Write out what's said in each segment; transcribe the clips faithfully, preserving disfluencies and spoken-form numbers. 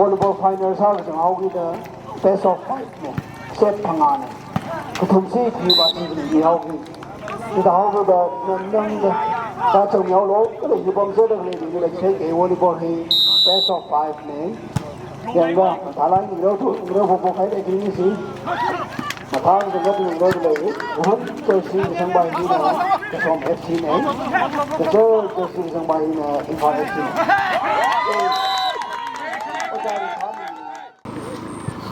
Volleyball final sākachang haokida best of five ne, set phangāne. Kathumsi thiva chi ihaoki. Ida haokida namnamda da chang mihaolo, kala yupam sāda khalei dingla check e volleyball hi best of five ne. Yangda, thalai ningro tu, ningro popo khai da kini si. Mathang sangkat ningro tu lei, Ruhun Jersey sangbai hina, Kasom F C ne. Kasom Jersey sangbai hina, Imphal F C ne.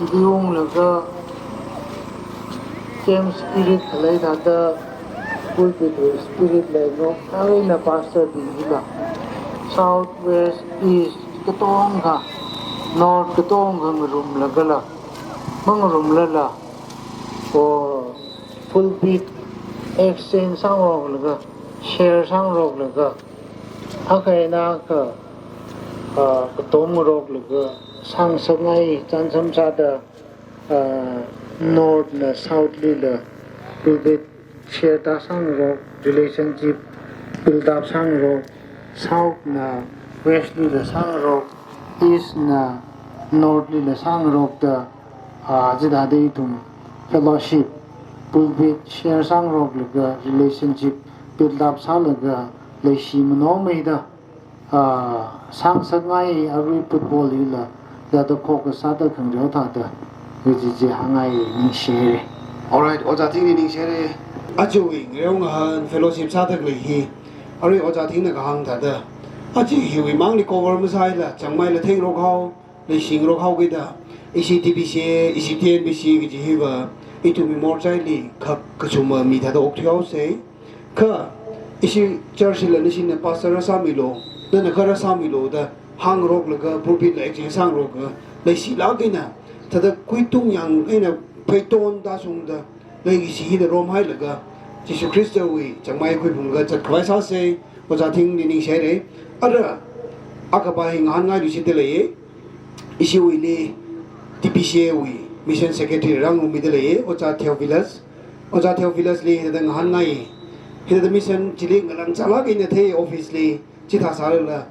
Sidiung laga, same spirit khalei thāda, pulpit wui spirit leino, aina pastor bing hila. South, west, east, katongkha, north katongkha ngarumlagala, mangarumlala, o pulpit exchange sāngaroklaga, share sāngaroklaga, akha eina akha, ah, katom ngaroklaga, sāngasakngai chānsam sāda, ah, north na south lila, pulpit share tāsāngarok, relationship build up sāngarok, south na west lila sāngarok, east na north lila sāngarokda, ah, chithāda ithum fellowship, pulpit share sāngaroklaga, relationship build up sālaga, leishi mano meida, ah, sāngasakngai arui football hila, yada khokha sāda khangareo thāda, kaji chi hāngngai ningshire. Alright, Ojā Thingli ningshire. Ajawui ngareo ngahān fellowship sāda khalei hi, arui Ojā Thingna kahāng thāda, aja hiwui mangli cover masāla, changmeila thengrok hao, leishingrok haokida, ishi T B C A, ishi T N B C kaji hiva, ithumwui morchaili khak kachuma mi thāda okthui haosei. Kha, ishi church hila nashina pastor rāsāmilu, nana kha rāsāmilu da hāngroklaga, pulpit la exchange sāngaroklaga, leishilāk eina, thāda khuitung yang eina pheiton tāshungda, leishi hida romhailaga, Jishu Khristawui changmei khuiphunglaga zatkhavai sāsei, Ojā Thingli ningshire. Ara, akha pa hi ngahānngai luishitda leiye. Ishiwuili T B C A wui Mission Secretary rāngarumida leiye, Ojā Theophilus. Ojā Theophilus li hithāda ngahānngai. Hithāda mission chili ngalang chālāk eina thei office li, chithā sālala.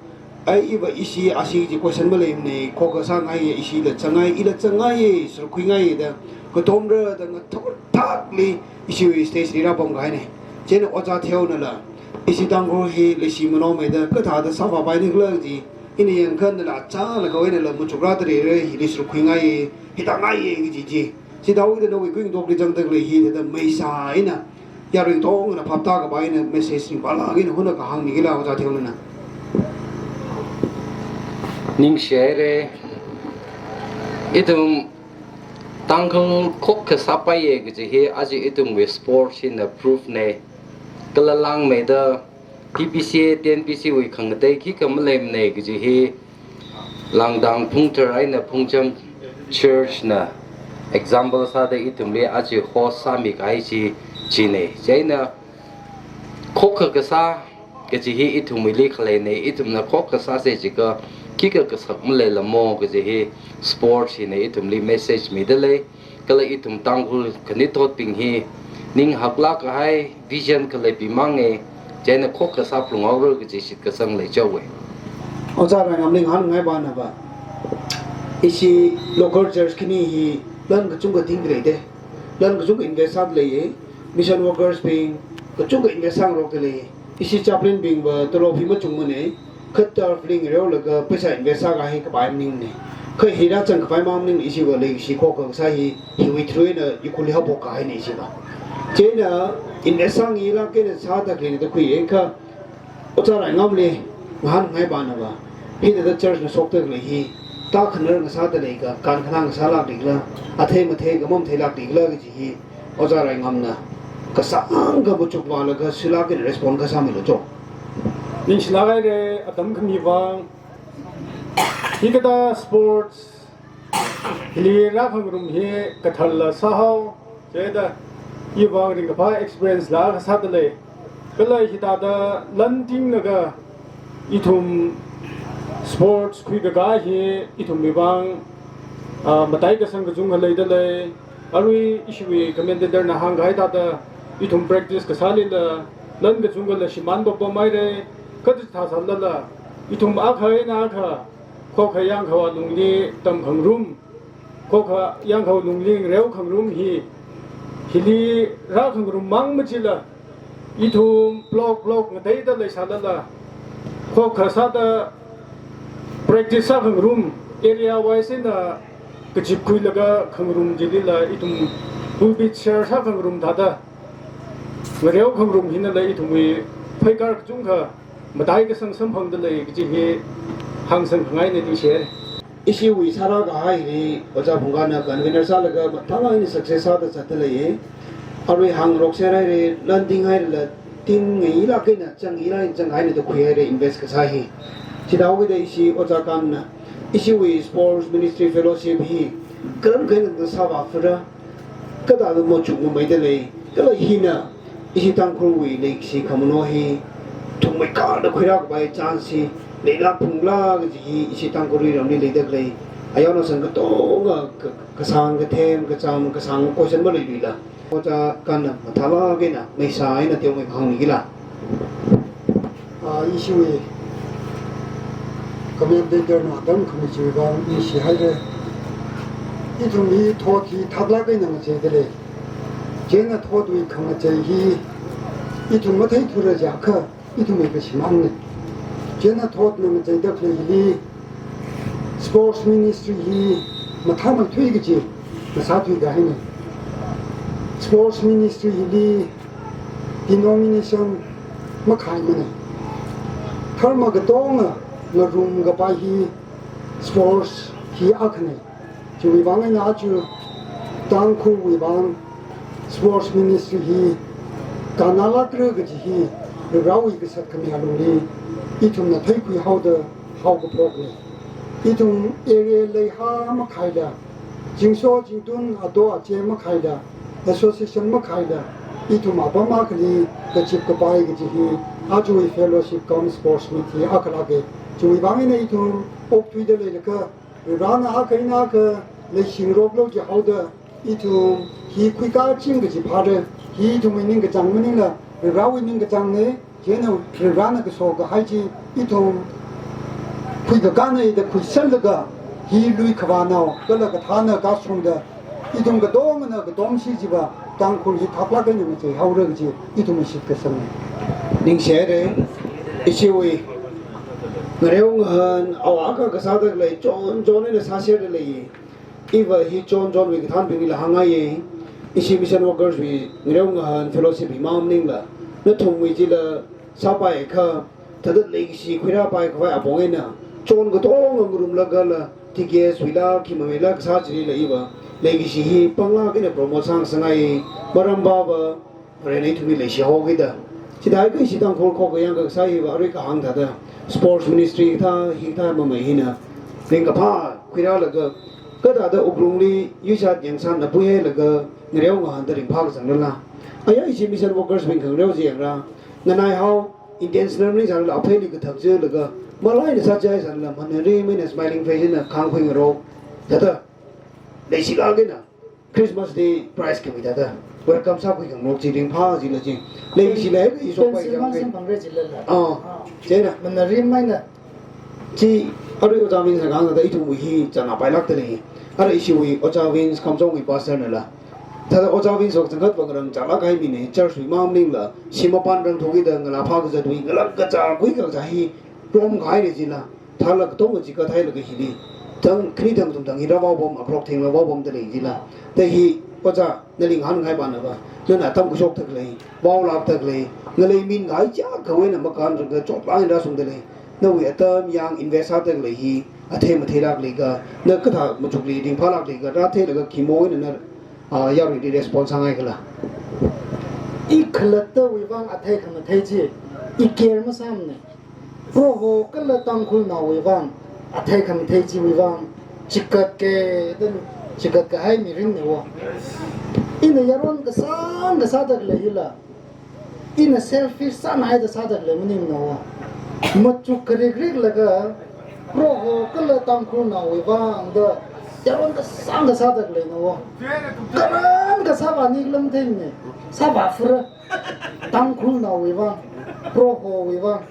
Ai iva ishi ashi chi question maleimane, khokha sāngaiye, ishila changai, ila changaiye, sharkhuingaiye da, katomra da ngathor thakli, ishiwui stage li rāpamkahaine. Chieina Ojā Theonala, ishi Tangkhul hi leishi mano meida, kathāda sāvāpaini khala chi, ina yangkhan nala chālakhawui einala machukrāda leire, hili sharkhuingaiye, hithāngaiye kaji chi. Chithāhaokida nawui kuingatokli zangda khalei hi thāda meisā eina, yaruiwui tongna phaptākhavai eina message ringphālāk eina hunakha hāngmikila Ojā Theonana. Ningshire, ithum Tangkhul khokha sāpaiye kaji hi aja ithumwui sport hina proof ne. Kala langmeida T B C A, T N B C wui khangatei khikha maleimane kaji hi Langdang Phungthar eina Phungcham Church na example sāda ithumli aja host sāmikahai chi, chine. Chieina khokha kasā kaji hi ithumwuili khaleine, ithumna khokha sāsei jiakha khikha kasak maleilamo kaji hi sport hina ithumli message mida lei. Kala ithum Tangkhul khanuithotbing hi ning haklākkahai vision khalei pi mange, chieina khokha sāphalunghaora kaji shitkasang leichaowe. Ojā Raingamli ngahānngai pana pa, ishi local church khani hi lan kachungkha tingkhalei de, lan kachungkha invest sāda leiye, mission workers bing kachungkha invest sāngarokda lei. Ishi chaplain bingva tolop hi machungmane, kha turf li ngareolaga paisa invest sākahai kapai maningmane. Kha hi rāzangkhavai mang maning, ishiva leishi khokha kasā hi, hiwui through eina Ukhrulli haophokkahaine ishiva. Chieina invest sāngailāk eina sāda khaleine da khuiye, kha Ojā Raingamli ngahānngai pana pa, hithāda church na shokda khalei hi, tākhanar ngasāda leikha, kankhanā ngasālāk leikhala, athei matheikha mamatheilāk leikhala kaji hi, Ojā Raingamna kasāngkha machukvālaga shuilāk eina respond kasāmilu cho. Ningshilāk haire, atam khami vang. Hikathā sports hili rākhangarum hi kathāla sāhao, chieina iwui vang ringkaphā experience la kasāda lei. Kala hithāda lan tinglaga ithum sports khuikakā hi ithumwui vang, ah, mataikasang kachungkha leida lei. Arui ishiwui commentator na hāngkahai thāda, ithum practice kasālila lan kachungkhala shimān papam haire, kha chithā sālala ithum akha eina akha Khokha Yangkhao alungli tamkhangarum, khokha Yangkhao alungli ngareo khangarum hi, hili rākhangarum mang machila, ithum block block ngateida leisālala, khokha sāda practice sākhangarum, area wise eina kachipkhuilaga khangarum chilila ithum pulpit share sākhangarum thāda ngareo khangarum hinala ithumwui pheikar kachungkha matai kasang samphangda lei kaji hi hāngsangkhangai eina ningshi. Ishiwui sārākahaili Ojā Phungkana convener sālaga mathālāk eina success sāda zatda leiya. Arui hāngrokser haira, landing hairala tin ngailāk eina, chang ngailāk eina chang haina da khuihaira invest kasā hi. Chithāhaokida ishi Ojā Kanna, ishiwui Sports Ministry Fellowship hi karam kahaina sāvā phara, kathāda machukmameida lei, kala hina ishi Tangkhulwui leikashi khamano hi thungmeikharda khuirākapai chance hi leilāk phungla kaji hi ishi Tangkhulwui ramli leida khalei ayarnaosan katonga ka-, kasāng kathem, kacham kasāng question maleiluila, Ojā Kanna mathālāk eina maisā eina teomeikha hāngmikila. Ah, ishiwui commentator na atam khami chiwui vang ningshi haira. Ithum hi thot hi thaklāk eina ngacheida lei. Chieina thotwui khangachei hi ithum matheithura jiakha ithumwui kashimānna. Chieina thotna ngacheida khalei hili Sports Ministry hi mathāmeithui kaji ngasāthui kahaina. Sports Ministry hili denomination makhaimana. Dharma katonga ngarumkapai hi sports hi akhana. Chiwui vang eina aja Tangkhulwui vang Sports Ministry hi kannālākra kaji hi Varewui kasat khami alungli ithumna theikhuihaoda haokaphokna. Ithum area leiha makhaila, zingsho zingtun ato ache makhaila, association makhaila, ithum apam akhali kachipkapai kaji hi ajawui fellowship cum sports meet hi akhalāka. Chiwui vang eina ithum okthuida leilakha, Varena akha eina akha leishingaroklu jihaoda, ithum hi khuikaching kaji phāra, hi ithumwui ningkachāng maningla, Varewui ningkachāngna. Chieina Varena kaso kahai chi ithum khuikakāna da khuisanglaga, hi lui khavānao kala kathāna kashungda, ithum katongana katomshi chiva Tangkhul hi thaklāk eina macheihaora kaji ithumwui shitkasangna. Ningshi haira, ishiwui ngareo ngahān āwo ākha kasāda khalei, chonchon eina sāserda lei. Iva hi chonchonwui kathānbinglila hāngngaiya. Ishi mission workers wui ngareo ngahān fellowship himang maningla, nathumwui chila sāpaiakha, thāda leikashi khuirāpai khavai apong eina, chon katonga ngarumlagala, T K S wuila, khi mameila kasā chilila iva leikashi hi panglāk eina promote sāngasakngai. Maram vava, Varena ithumli leishihaokida. Chithākha ishi Tangkhul khokha yangkha kasā hiva arui kahāng thāda Sports Ministry kathā hikathā mamei hina ringkaphā khuirālaga, kathāda wuklungli yuishat yangshatna puihailaga ngareo ngahānda ringphākazang lala. Aya ishi mission workers bing khangareo chi yangra. Nganaihao, intentional maningsālala, apheili kathak jilaga, malaina sāchai sālala, manari maina smiling face eina khangkhui ngarok. Thāda leishilāk eina Christmas Day prize khami thāda welcome sākhui khangarok chi ringphā jila chi. Leishilāk eina ishokpai pencil kang mang kai. Samphangre jilala. Ah, ah, chieina manari maina. Chi, arui Ojā Vince na kahāng thāda ithumwui hi chānngā pailākda lei. Arui ishiwui Ojā Vince Kamjongwui pastor nala, thāda Ojā Vince wui kachangkhat vāngarang chālāk kahai mina, church wui mang maningla, shim mapan rangthukida ngalā phākazatwui, ngalāng kachā khuikachā hi romkahaina jila, thāla katonga chikat hailaga hili, thang khani thang kathum thang hi rāvaopam, akrok thengla vaopamda lei jila. Thāda hi Ojā, nali ngahānngai panava, nana atam kashokda khalei, vaolākda khalei, ngalei min kahai chiakhawui eina makānranga chotlāk eina rāshungda lei. Nawui atam yang invest sāda khalei hi athei matheilāk leiakha, na kathā machukli ringphālāk leiakha, rātheilaga khimo eina na, ah, yaruili response sāngaikhala? I khalattawui vang athei khamathei chi, i care masāmana. Proho kala Tangkhulnaowui vang athei khamathei chiwui vang chikat ke, dan chikat kahai mirinna wo. Ina yaron kasāng kasāda khalei hila, ina selfish sānhaida sāda khalei maningna wo. Machuk kharik riklaga, Proho kala Tangkhulnaowui vang da yaron kasāng kasāda khaleina wo. Karan kasā vāni kalam theine. Sāvā phara. Tangkhulnaowui vang, Prohowui vang.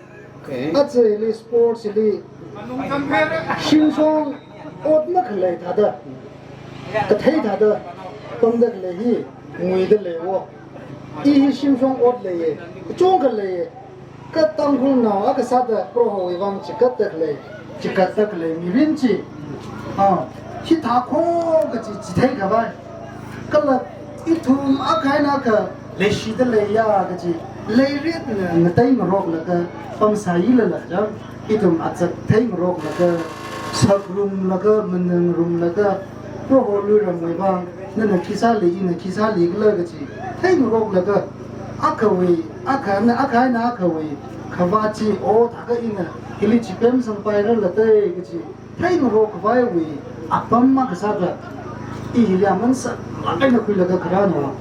Okay. Aja hili sports hili Shimshong ot makhalei thāda, kathei thāda pamda khalei hi nguida leiwo. I hi shimshong ot leiye, kachungkha leiye. Kha Tangkhulnao akha sāda Prohowui vang chikatda khalei, chikatda khalei mirin chi, ah, hithākho kachi chitheikhavai. Kala ithum akha eina akha leishida leiya kachi, leiritna ngateingaroklaga pamsāilala chang, ithum achak theingaroklaga, sakrumlaga, manangrumlaga, Proho luiramwui vang nana khi sāli, ina khi sālikhala kachi theingaroklaga, akhawui, akhana, akha eina akhawui khavāt chi, o, thākha ina hili chipemsangpairala tei kachi theingarok khavaiwui apam akha sāda, i hili aman sālāk eina khuilaga kharāna.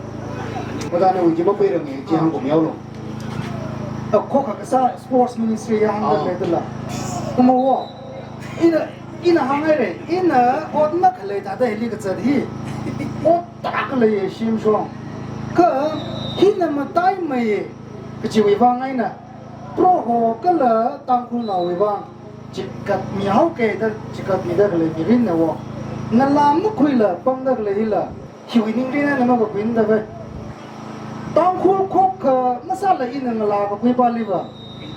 Ojāna wuji mapeirange, chi hāngkum yaolo. A, khokha kasā sports ministry ya hāngda, ah, leidala. Kumo wo, ina, ina hānghaire, ina ot makhalei thāda hili kazat hi ot tarākha leiye shimshong. Kha hina mataimeiye kachiwui vang eina, Proho kala Tangkhulnaowui vang chikatmihaoke da, chikatmida khalei mirinna wo. Ngalā makhuila pamda khalei hila, hiwui ningrin eina makakhuinda ve. Tangkhul khokha masāla ina ngalā kakhuipaliva,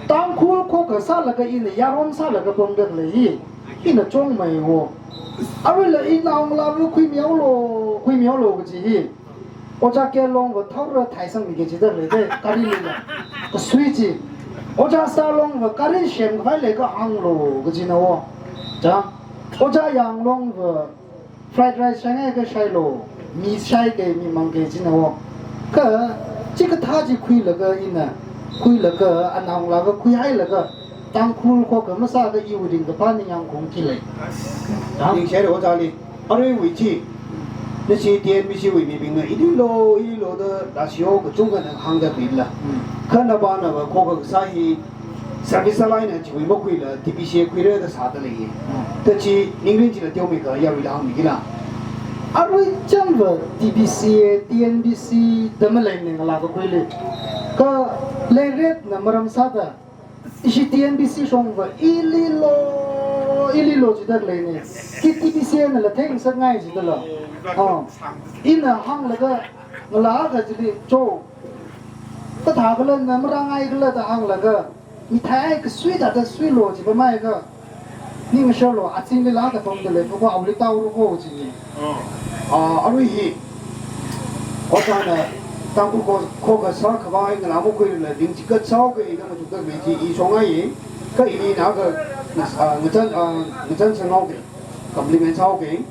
Tangkhul khokha sālaga ina yaron sālaga pamda khalei hi, ina chongmeiwo. Aruila inao ngalāva khuimihaolo, khuimihaolo kachi hi, Ojā Kelongva thaora thaisangmike jida leide, gari lila. Kasui chi. Ojā Salongva gari semkhavai leiakha hānglo kajina wo. Chang, Ojā Yanglongva fried rice shaingaikha shailo, mi shaike, mi mangke jina wo. Kha chikathā chi khuilaga ina, khuilaga anao ngalāva khuihailaga, Tangkhul khokha masāda iwui ringkaphā ningyāng kong khi lei. Chang, ningshire Ojāli. Aruiwui chi, nashi T N B C wui mibingna ililo, ililo da lāshiyo kachungkhana hāngda khuila. Hmm. Kha navānava khokha kasā hi service sālaina chiwui makhuila T B C A khuira da sāda leiye. Hmm. Kachi ningrin chila teomeikha yaruila hāngmikila. Arui changva T B C A, T N B C da maleimane ngalā kakhuili. Kha leiritna maram sāda, ishi T N B C shongva ililo, ililo jida leine. Khi T B C A nala theingasakngai jidala. Oh. Ina hānglaga ngalā akha chili cho, kathākhala na marāngaikhala da hānglaga, mithai kasui thāda suilo jiva maiakha, ningshilo, azingli lāda pamda lei, pako auli taoro ko jini. Ah, arui hi, Ojāna Tangkhul kho, khokha sākhavai ngalā makhuila ringchikat sāhaoke da machukda khalei chi i shongaiye, kha ili na akha, ah, ngachān, ah, ngachānsanghaoke, compliment sāhaoke.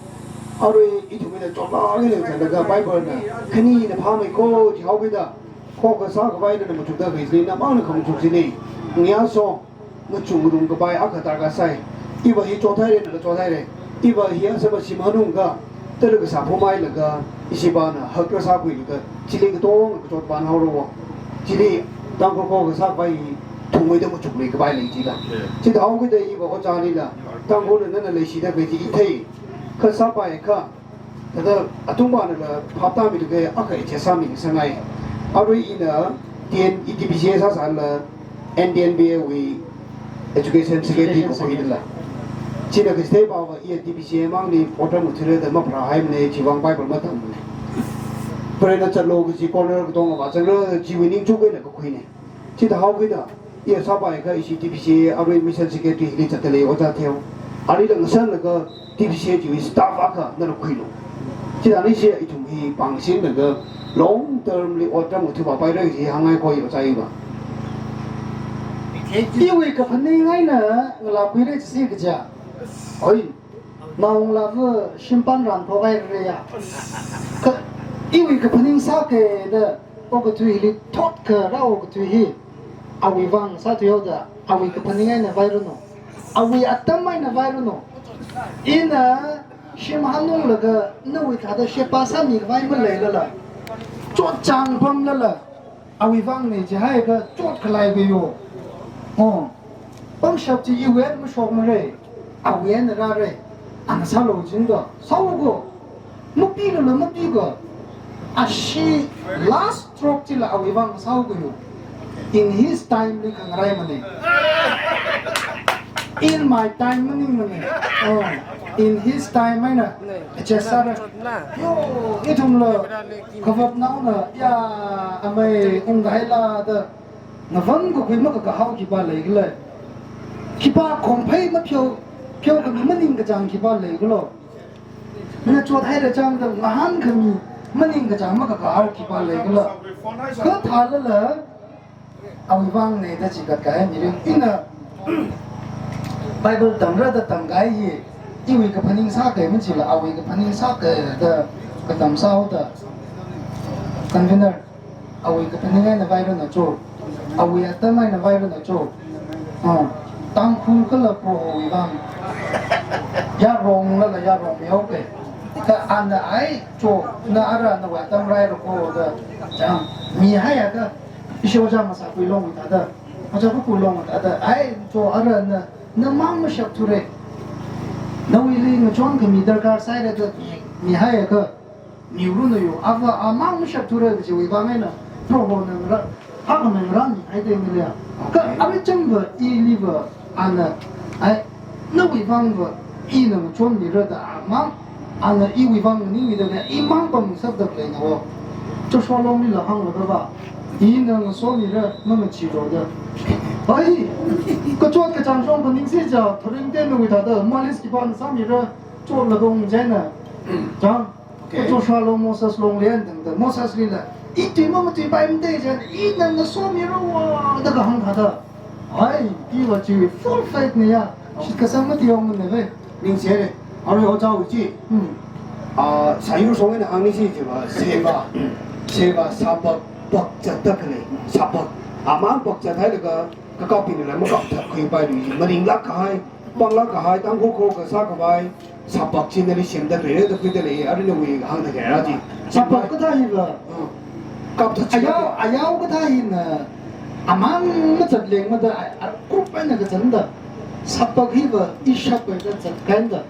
Arui ithumwuina chotlāk eina ngachānlaga Bible na khanina phāmeiko jihaokida, khokha sākhavai nana machukda khalei chili namangna khamachuk chili, ngaso, ngachung ngarumkapai akha tarākha sai. Iva hi chothaire, nala chothaire. Iva hi asaba shim hanungkha, tara kasā phumhailaga, ishivāna hakra sākhuilaga, chili katonga kachot pānhaoro wo. Chili Tangkhul khokha sākhavai hi thungmeida machukluikapai lei jila. Yeah. Chithāhaokida iva Ojālila, Tangkhulna nana leishida khalei chi i thei. Kha sāpaiakha, thāda atungvānala phaptāmida khalei akha ichesāmi sangai. Arui ina T N, i T B C A sāsālala N T N B A wui Education Secretary kakhuidala. China kachithei pava iya T B C A mangli otram ngathāra da mapharāhaimane, chiwuivang Bible matamne. Pharena chatlo kaji corner katonga vāzangra, chiwui ningchuk eina kakhuine. Chithāhaokida, iya sāpaiakha ishi T B C A arui Mission Secretary hili zatda lei Ojā Theo. Alila ngasanlaga T B C A chiwui staff akha nana khuilo. Chithāna ishi ithum hi pāngshinglaga long term li otram ngathā vāpaira kaji hāngngaikoi Ojā iva. Iwui kaphaning eina ngalā khuira chisi kaja. Oi. Naongalāva shimpan rānthokhaira ya. Kha iwui kaphaning sāke da okathui hili thotkha rā okathui hi, awui vang sāthuihaoda, awui kaphaning eina vairanu, awui atam eina vairanu. Ina shim hanunglaga nawui thāda sheba sāmikhavai maleilala, chotchāng pamlala, awui vangne jihaiakha chot khalai kayo. Oh. Pangshap chi iwui eina mashokmare. Awui eina rāre. Ana sālo jingda. Sāuko. Mapilala mapiko. Ashi last drop chila awui vang sāuko yo. In his time li khangaraimane. In my time maningmana. Oh, in his time eina. Chesara. Yo, ithumla. Khavapnaona, ya, amei, unghaila da. Ngavang kakhui makakahao khipā leikhala. Khipā khongphei mapheo, pheokhami maningkachang khipā leikhala. Nachot haira changda ngahānkhami maningkachang makakahao khipā leikhala. Kha thālala, awui vangna da chigat kahai mirin. Ina Bible tamra da tamkahai hi, iwui kaphaning sākahai machila, awui kaphaning sākahai da katam sāhaoda. Convener, awui kaphaning eina vairana cho. Awui atam eina vairana cho. Ah, Tangkhul kala Prohowui vang. Yaronglala yarong mihaoke. Kha ana ai cho, na ara nawui atam raira ko da. Chang, mihaiakha, ishi ojā masākhui longwui thāda. Ojā khuikhui longwui thāda. Ai cho ara na, namang mashapthure. Nawuili ngachonkhami darkar sāhaira da, mihaiakha. Niuruna yo, ava amang mashapthure kajiwui vang eina, Prohona ngara, akhamang rāmihaida ngalei. Kha, ami changva, iliva, ana, ai, nawui vangva, ina ngachonmira da amang, ana iwui vang ningmida lei, imang pamsakda leina wo. Joshua Longli la hānglaga va, ina ngasomira, mamachilu da. Ai, kachot kachāng shong phaningsi ja, tharing te nawui thāda, malis khipāna sāmira, chotlaga ung jaina. Chang, Okay. Joshua Long, Moses Long lian dang dang. Moses lila, i tui mamatuipaimade jan, ina ngasomira wa da kahāng thāda. Ai, iva chi full faith na ya. Shitkasang mati yong mun na ve. Ningshire. Arui ojā wu chi. Hmm. Ah, sāyur shong eina hāngni si jiva, seva. Seva sapak, pak chat tak le. Sapak. Amang pak chat hailaga, kakapina la makap thak khuipai lui. Maringlāk kahai, panglāk kahai, Tangkhul kho kasā khavai. Sapak chi nali semda khuire da khuida lei, arui nawui hāngda khuira chi. Sapak kathā hiva. Ah. Kap thak chi. Ayao, ayao kathā hina, amang machat lengmada, a, a, group eina kachanda. Sapak hiva, ishap eina kachanda.